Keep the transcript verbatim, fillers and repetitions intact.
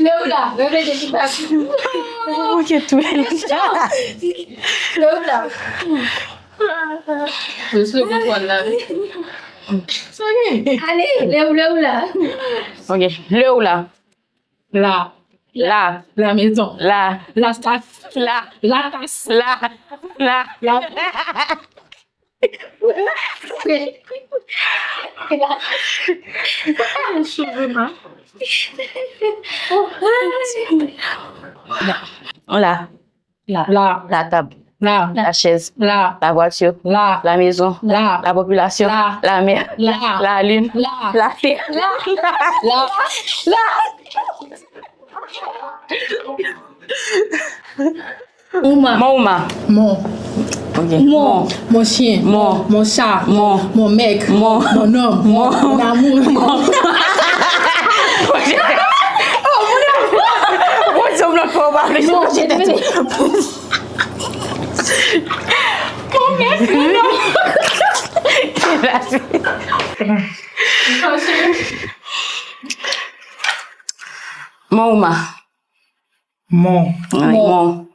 Lè ou la, repete ki pa. Ok, tou. Lè ou la. Jis le kontwòl la. Ale, lè ou, lè ou la. Ok, lè ou la. La. La. La maison. La. La tas. La. La tas. La. La. La. Cheve ma. La. La. La. La tab. La. La chèz. La. La vwati. La. La mezon. La. La popilasyon. La. La mè. La. La lin. La. La tè. La. La. La. Uma. Mon uma. Mon. Ok. Mon. Mon. Mon chien. Mon. Mon chat. Mon. Mon mec. Mon. Mon homme. Mon. Mon amour. Mon. Mon. Mon. Mon. Mon. Mon. Mon. Mon ou ma? Mon. Wi, mon.